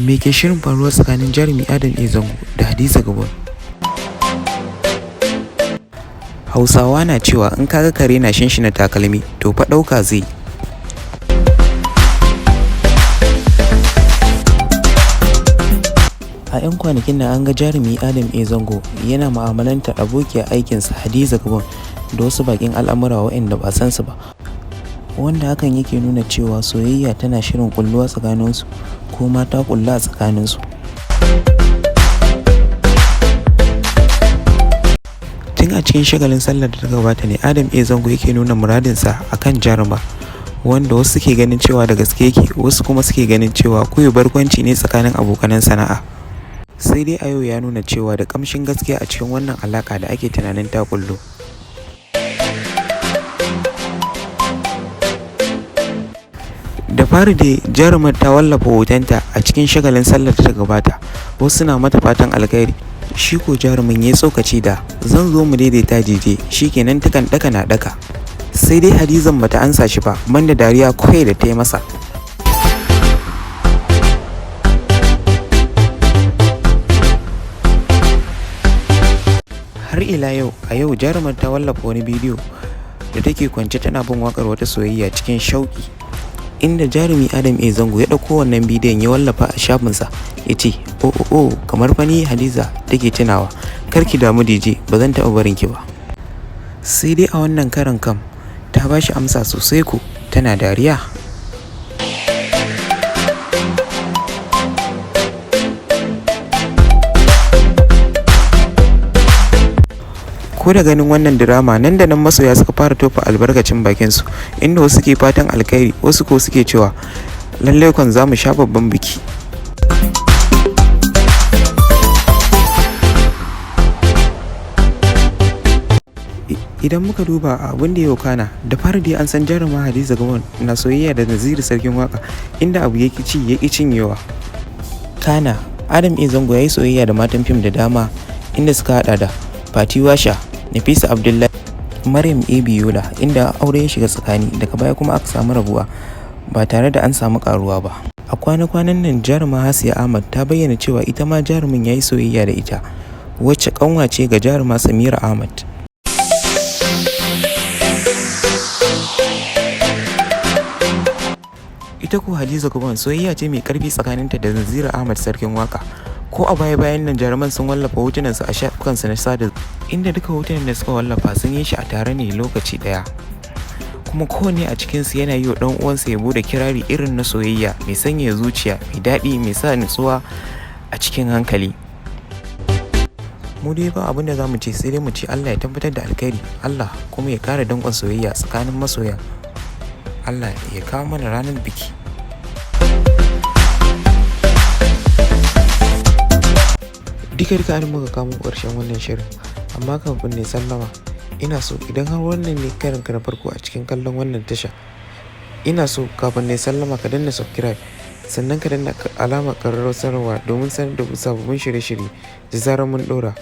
Me ke shirin faruwa tsakanin jarumi Adam A. Zango da Hadiza Gabon? Hausawa na cewa in ka ga kare na shinshina takalmi, to fa ɗauka zai yi. A 'yan kwanakin nan an ga jarumi Adam A. Zango yana mu'amalantar abokiyar aikinsa Hadiza Gabon da wasu baƙin al'amura waɗanda ba a san su ba, wanda hakan yake nuna cewa soyayya tana shirin ƙulluwa tsakaninsu ko ma ta ƙullu a tsakaninsu. Tun a cikin shagalin sallar da ta gabata ne Adam A. Zango yake nuna muradinsa a kan jarumar, wanda wasu suke ganin cewa da gaske yake, wasu kuma suke ganin cewa kawai barkwanci ne tsakanin abokanan sana'a. Sai dai a yau ya nuna cewa da ƙamshin gaskiya a cikin wannan alaƙa da ake tunanin ta ƙullu. Da fari dai jarumar ta wallafa hotonta a cikin shagalin sallar da ta gabata, wasu na mata fatan alkhairi. Shi ko jarumin ya yi tsokaci da "zan zo mu daidaita dije, shi kenan takan ɗaka na ɗaka." Sai dai Hadizan bata amsa shi ba, banda dariya kawai da ta yi masa. Har ila yau, a yau jarumar ta wallafa wani bidiyo da take kwance tana bin waƙar wata soyayya cikin shauƙi, inda jarumi Adam A. Zango ya ɗauko wannan bidiyon ya wallafa a shafinsa ya ce, "Oh oh oh, kamar fa ni Hadiza take tunawa, kar ki damu dije, ba zan taɓa barin ki ba." Sai dai a wannan karon kam ta ba shi amsa sosai ko tana dariya. Ko da ganin wannan dirama nan da nan masoya suka fara tofa albarkacin bakinsu, inda wasu ke fatan alkhairi, wasu ko suke cewa lallai kwan za mu sha babban biki. Idan muka duba abin da ya wakana, da fari dai an san jaruma Hadiza Gabon na soyayya da Naziru Sarkin Waƙa, inda abu ya ƙi ci ya ƙi cinyewa. Kana Adam A. Zango ya yi soyayya da matan fim da dama, inda suka haɗa da Fati Washa, Nafisa Abdullahi, Maryam A. Yola, inda aure ya shiga tsakani, daga baya kuma aka samu rabuwa ba tare da an samu ƙaruwa ba. A kwana-kwanan nan jaruma Hasiya Ahmad ta bayyana cewa ita ma jarumin ya yi soyayya da ita, wacce ƙanwa ce ga jaruma Samira Ahmad. Ita ko Hadiza Gabon soyayya ce mai ƙarfi tsakaninta da Naziru Ahmad Sarkin Waƙa. Ko a baya-bayan nan jaruman sun wallafa hotunansu a shafukansu na sada, inda duka hotunan da suka wallafa sun yi shi a tare ne lokaci ɗaya. Kuma kowanne a cikinsu yana yi wa ɗan uwansa yabo da kirari irin na soyayya mai sanyaya zuciya, mai daɗi, mai sa nutsuwa a cikin hankali. Mu dai ba abin da za mu ce sai dai mu ce Allah ya tabbatar da alkhairi, Allah kuma ya ƙara danƙon soyayya tsakanin masoya. Allah ya kawo mana ranar biki. Duka duka an muka kamo ƙarshen wannan shirin, amma kafin na sallama, ina so idan har wannan ne karinka na farko a cikin kallon wannan tasha, ina so kafin na sallama ka danna subscribe, sannan ka danna alamar ƙararrawar sanarwa domin sanar da sababbin shirye-shirye da zarar mun ɗora.